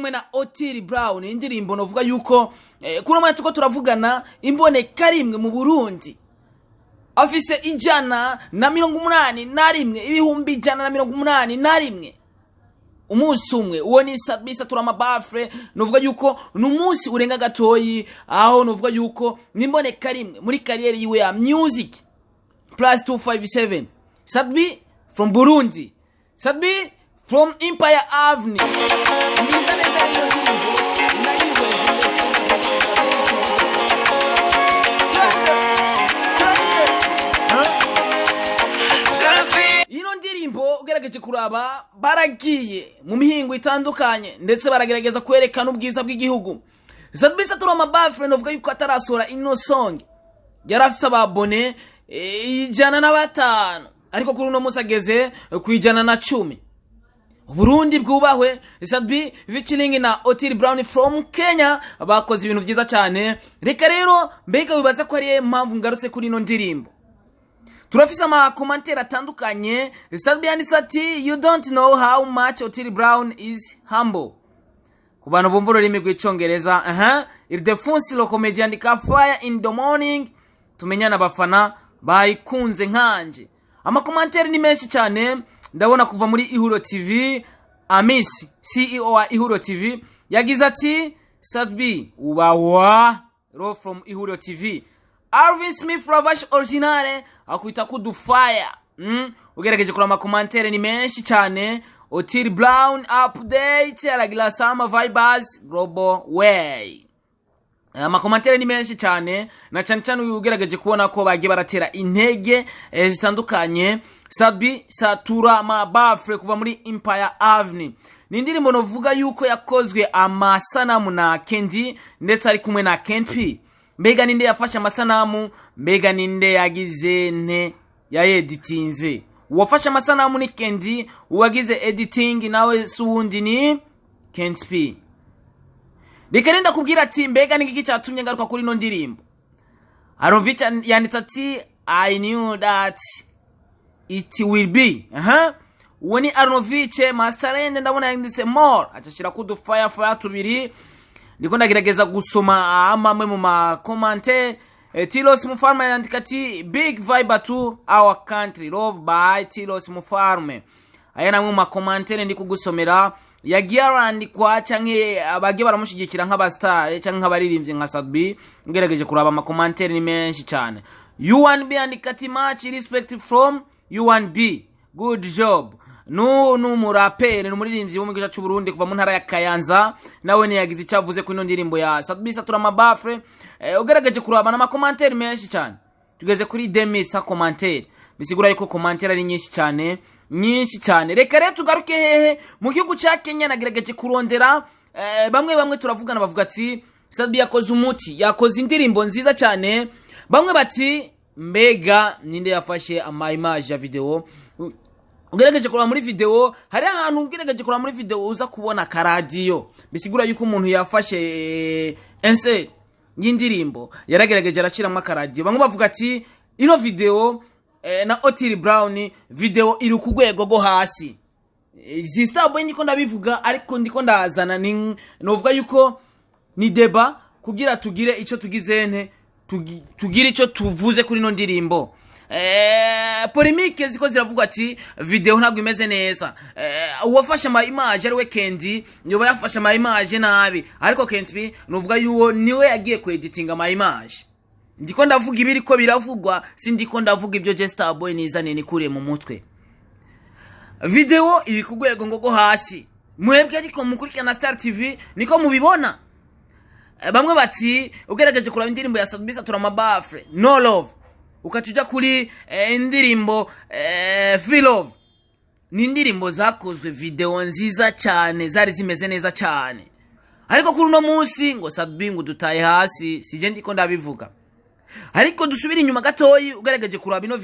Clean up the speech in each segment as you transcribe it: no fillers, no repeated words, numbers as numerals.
kumwe na Otile Brown. Indirimbo novuga yuko kuri umwe tuko turavugana imboneka rimwe mu Burundi, afise 181, 181,000 umunsi umwe. Uwo ni Sat-B Satura Amabafre. Nuvuga yuko ni umunsi urenga gatoyi, aho nuvuga yuko nimboneka rimwe muri carrière yiwe ya music. Plus 257, Sat-B from Burundi, Sat-B from Empire Avenue. Nziza neza iyo ndirimbo, inayihweze. Ino ndirimbo ugerageje kuraba, baragiye mu mihingo itandukanye, ndetse baragerageza kwerekana ubwiza bw'igihugu. Sat-B Satura Amabafre, novuga yuko atarasohora ino song yari afite ababone 105, ariko kuri uno munsi ageze ku 110. Burundi bwubahwe. Sat-B featuring na Otile Brown from Kenya bakoze ibintu vyiza cyane. Reka rero, mbega wibaza ko ariyo mpamvu ngarutse kuri ino ndirimbo? Turafise ama commentaires atandukanye. Sat-B yanditse ati: "You don't know how much Otile Brown is humble." Ku bantu bumva ururimi rw'Icongereza, aha Ildefonsi lo comedy yandika "Fire in the morning", tumenyana abafana bayikunze nkanje. Ama commentaires ni menshi cyane. Ndabona kuva muri Ihuro TV, Amisi CEO wa Ihuro TV yagize ati: "Sat-B ubawa ro from Ihuro TV." Alvin Smith Ravash Originale akwita kudufire. Ugerageje kuraba, ama commentaires ni menshi cyane. Otile Brown update aragira "Summer vibes global way". Ama commentaires ni menshi cyane, na cyane cyane ugerageje kubona ko bagiye baratera intege zitandukanye Sat-B Satura Mabafre kuva muri Empire Avenue. Ni indirimbo novuga yuko yakozwe amasanamu na Kendi, ndetse ari kumwe na Kent. Mbega ninde yafashe amasanamu? Mbega ninde yagize nte yayeditinze? Uwafashe amasanamu ni Kendi, uwagize editing nawe si uwundi ni Kent P. Reka nenda kubwira ati mbega ni iki cyatumye ngaruka kuri ino ndirimbo? Arovic yanditse ati: "I knew that it will be." Aha uwo ni Arnovich Masterend. Ndabona yanditse "more", acashira ku fire fire tubiri. Ndiko ndagerageza gusoma amamwe mu ma commentaires. Tilos Mufarme yandika ati: "Big vibe to our country, love by Tilos Mufarme." Aya namwe mu ma commentaires ndi kugusomera yagiye arandikwa canke abagiye baramushigikira nk'aba star canke nk'abaririmbyi nka Sat-B. Ngerageje kuraba, ama commentaires ni menshi cyane. U1B yandika ati: "Much respect from U1B, good job." Nu numuraperi, ni umuririmbyi wo mu gihugu cy'u Burundi kuva mu ntara ya Kayanza, nawe ntiyagize icyo avuze kuri ino ndirimbo ya Sat-B Satura Mabafre. Ugerageje kuraba n'ama commentaires menshi cyane, tugeze kuri 2100 commentaires, bisigura yuko commentaires ari nyinshi cyane, nyinshi cyane. Reka rero tugaruke hehe? Mu gihugu cya Kenya. Nagerageje kurondera bamwe bamwe turavugana, bavuga ati Sat-B yakoze umuti, yakoze indirimbo nziza cyane. Bamwe bati: "Mbega ninde yafashe ama image ya video?" Ugerageje kureba muri video, hari ahantu ugerageje kureba muri video uza kubona akaradiyo, bisigura yuko umuntu yafashe insert y'indirimbo yaragerageje arashyiramo akaradiyo. Bamwe bavuga ati ino video na Otile Brown, video iri ku rwego rwo hasi. Izi Starboy ndiko ndabivuga, ariko ndiko ndazana ni novuga yuko ni débat kugira tugire ico tugize nte, tugire ico tuvuze kuri ino ndirimbo. Polémique ziko ziravuga ati video ntabwo imeze neza, uwafashe ama image ari we Kendi yoba yafashe ama image nabi, ariko Kendi nuvuga yuwo niwe yagiye ku editing ama image. Ndiko ndavuga ibiri ko biravugwa, sindiko ndavuga ibyo je Starboy nizane nikuriye mu mutwe. Video iri ku rwego ngo rwo hasi, mwebwe ariko mukurikirana Star TV niko mubibona. Bamwe bati ugerageje kuraba indirimbo ya Sat-B Satura Mabafre No Love, ukaca kuri indirimbo Free Love, ni indirimbo zakozwe video nziza cyane, zari zimeze neza cyane. Ariko kuri uno munsi ngo Sat-B ngo dutaye hasi. Sije ndiko ndabivuga, ariko dusubire inyuma gatoyi. Ugerageje kuraba ino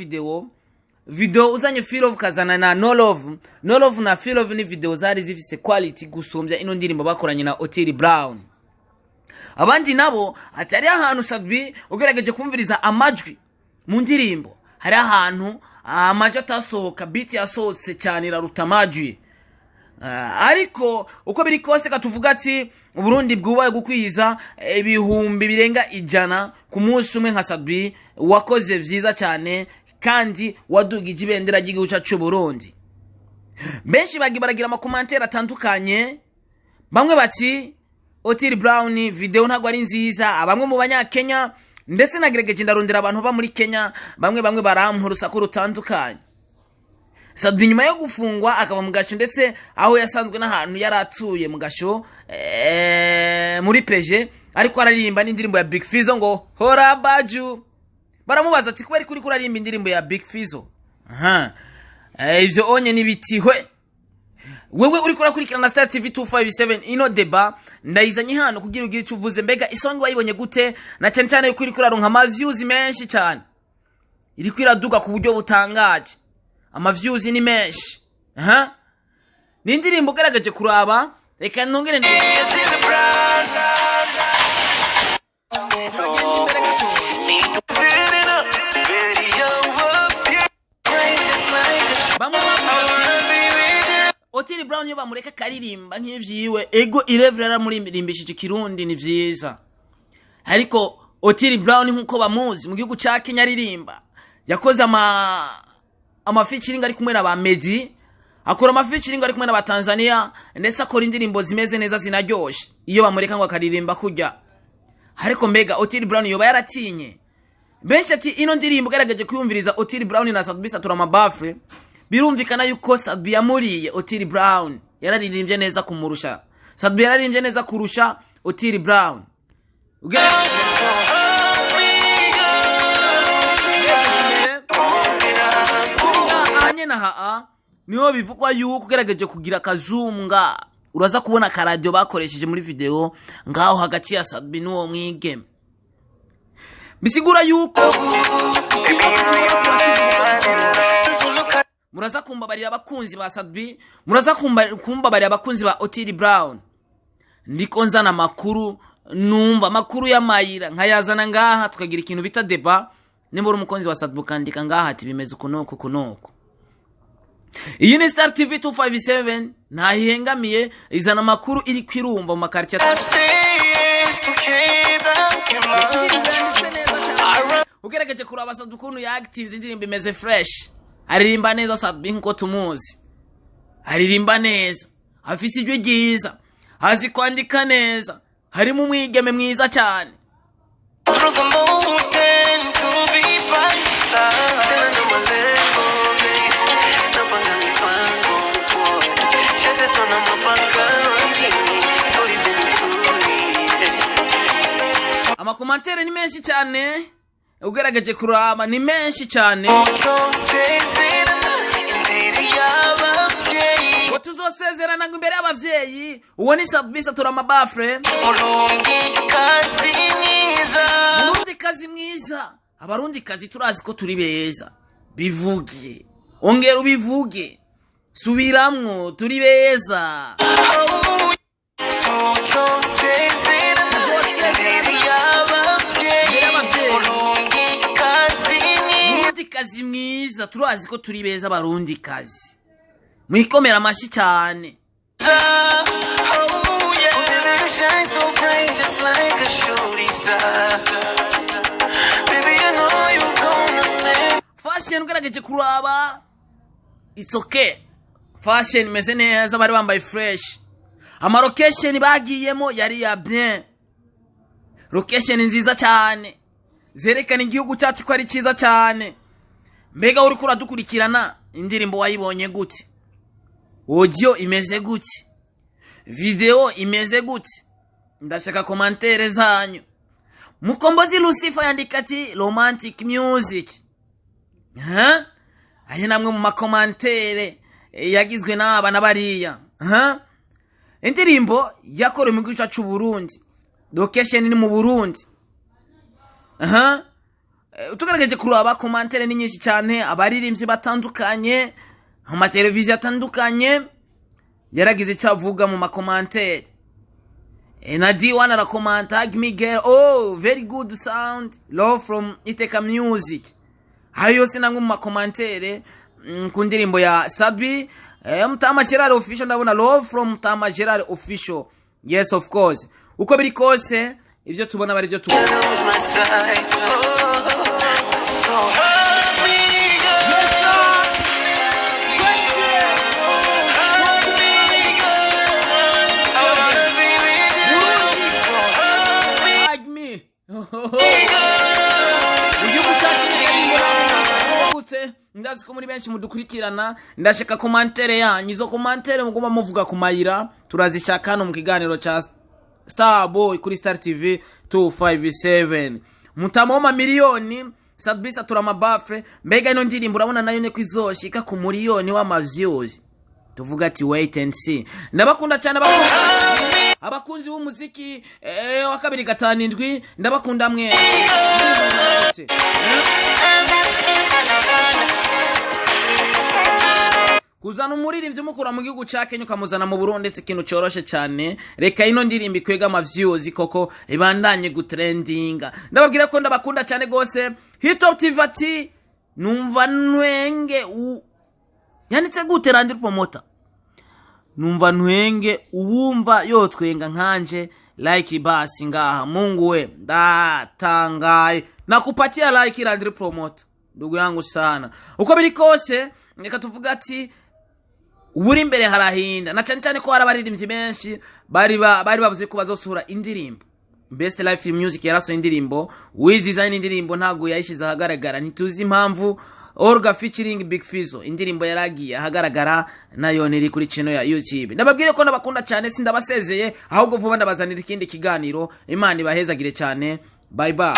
video uzanye Feel Love kazana na No Love, No Love na Feel Love ni video zari zifise quality gusumbya ino ndirimbo bakoranye na Otile Brown. Abandi nabo ati hari ahantu Sat-B ugerageje kumviriza amajwi mu ndirimbo, hari ahantu amajwi atasohoka, beat yasohotse cyane iraruta amajwi. Ariko uko biri kose, katuvuga ati Uburundi bwubaye gukwiza 100,000 ku munsi umwe. Nka Sat-B wakoze vyiza cyane kandi wadugije ibendera ry'igihugu cyacu cy'u Burundi. Benshi bagiye baragira ama commentaires atandukanye. Bamwe bati Otile Brown video ntabwo ari nziza. Bamwe mu banyakenya, ndetse nagerageje ndarondera abantu ba muri Kenya, bamwe bamwe barampa urusaku rutandukanye. Sat-B nyuma yo gufungwa akava mu gasho, ndetse aho yasanzwe n'ahantu yari atuye mu gasho, muri peje, ariko araririmba n'indirimbo ya Big Fizzo ngo "Hora Baju". Baramubaza ati: "Kubera kuri kuririmba indirimbo ya Big Fizzo?" Aha, ivyo onye nibitihwe. Wewe uriko urakurikirana Star TV 257, ino débat ndayizanye hano kugira ugire icyo uvuze. Mbega isonga wayibonye gute, na cyane cyane yuko iriko iraronka ama views menshi cyane, iriko iraduga ku buryo butangaje, ama views ni menshi. Aha ni indirimbo ugaragaje kuraba. Reka nongere Otile Brown. Imbere gato. Imbere y'ababyeyi. Bamwe bavuze ati Otile Brown iyo bamureka akaririmba nk'ivyiwe. Ego, Irevre yaramuririmbishije ikirundi, ni vyiza, ariko Otile Brown nk'uko bamuzi mu gihugu ca Kenya aririmba, yakoze ama featuring ari kumwe na ba Meddy, akora ama featuring ari kumwe n'aba Tanzania, ndetse akora indirimbo zimeze neza zinaryoshe. Iyo bamureka ngo akaririmba kurya. Ariko mbega Otile Brown yoba yaratinye? Benshi ati ino ndirimbo ugaragaje kuyumviriza, Otile Brown na Sat-B Satura Mabafre, birumvikana yuko Sat-B yamuriye. Otile Brown yararirimbye neza kumurusha. Sat-B yararirimbye neza kurusha Otile Brown. Imbere na haa niho bivugwa yuko ugerageje kugira akazunga, uraza kubona akaradiyo bakoresheje muri video ngaho hagati ya Sat-B n'uwo mwigeme, bisigura yuko muraza kumbabarira abakunzi ba Sat-B, muraza kumbabarira abakunzi ba Otile Brown. Ndiko nzana amakuru, numva amakuru y'amayira nkayazana ngaha, tukagira ikintu bita débat. Nimba uri umukunzi wa Sat-B, ukandika ngaha ati bimeze uku nuku uku nuku. Iyi ni Star TV 257, ntahihengamiye, izana amakuru iri kwirumva mu makaritiye. Indirimbo yanditse neza cyane. Ugerageje kuraba Sat-B ukuntu yagitinze, indirimbo imeze fresh, aririmba neza. Sat-B nkuko tumuzi aririmba neza, afise ijwi ryiza, azi kwandika neza, harimo umwigeme mwiza cyane. Through the mountain to be by your side. Tena na malengo, babe. Napanga mipango mpoa. Shateswa na mapangano mjini. Tulizeni tulie. Ama commentaires ni menshi cyane, ugerageje kuraba ni menshi cyane. Tuzosezerana imbere y'ababyeyi. Ngo tuzosezerana ngo imbere y'abavyeyi. Uwo ni Sat-B Satura Mabafre. Murundi kazi mwiza. Murundi kazi mwiza. Abarundi kazi turazi ko turi beza. Bivuge, ongera ubivuge, subiramwo: turi beza. Tuzosezerana imbere y'ababyeyi. Murundi kazi mwiza. Murundi kazi mwiza, turazi ko turi beza. Abarundi kazi, mwikomera amashyi cyane. Oh yeah. Baby, you shine so bright, just like a shooting star. Baby, you know you gonna make Fashion ugerageje kuraba, it's okay, fashion imeze neza, bari bambaye fresh. Ama location bagiyemo yari ya bien, location nziza cyane zerekana igihugu cyacu ko ari cyiza cyane. Mbega uriko uradukurikirana, indirimbo wayibonye gute? Audio imeze gute? Video imeze gute? Ndashaka commentaires zanyu. Mukombozi Lucifer yandika ati "Romantic music". Ha? Aya namwe mu ma commentaires yagizwe n'aba na bariya. Ha? Indirimbo yakorewe mu gihugu cyacu Burundi, location ni mu Burundi. Aha, tugerageje kuraba, commentaires ni nyinshi cyane. Abaririmbyi batandukanye, amateleviziyo atandukanye yaragize icyo avuga mu ma commentaires. Na D1 arakomanta: "Miguel, oh, very good sound, love from Iteka Music." Ayo yose namwe mu ma commentaires. ku ndirimbo ya Sat-B. Mutama Gerard Official, ndabona love from Mutama Gerard Official. Yes, of course, uko biri kose ivyo tubona bari byo tubona. Lose my sight. Oh, so hug me, girl. Hug me, girl. I wanna be with you. So hug me, Hug me. Igihugu cyacu ni ndazi ko muri benshi mudukurikirana. Ndashaka commentaire yanyu, izo commentaire muguma muvuga ku mayira turazishaka hano mu kiganiro ca Starboy kuri Star TV 257. Mutama w'amamiliyoni Sat-B satura amabafe. Mbega ino ndirimbo urabona nayo niko izoshika ku miliyoni w'ama views? Tuvuga ati wait and see. Ndabakunda cyane abakunzi b'umuziki wa 257, ndabakunda mwe. Kuzana umuririmbyi umukura mu gihugu ca Kenya ukamuzana mu Burundi si ikintu coroshe cyane. Reka ino ndirimbo ikwega ama views koko, ibandanye gutrendinga. Ndababwira ko ndabakunda cyane gose. Hitop TV ati numva nwenge u yanditse gute? Randi Promoter, numva ntwenge, uwumva yotwenga nkanje like basi ngaha. Mungu we, ndatangaye. Nakupatia like, Landry Promoter, ndugu yangu sana. Uko biri kose reka tuvuga ati uburi imbere harahinda, na cyane cyane ko hari abaririmbyi benshi bari bavuze ko bazosohora indirimbo. Best Life Music yarasohoye indirimbo, Wiz Design indirimbo ntabwo yayishize ahagaragara, ntituzi impamvu. Olga featuring Big Fizzo indirimbo yaragiye ahagaragara, nayo niri kuri channel ya YouTube. Ndababwire ko ndabakunda cyane, sindabasezeye, ahubwo vuba ndabazanira ikindi kiganiro. Imana ibahezagire cyane. Bye bye.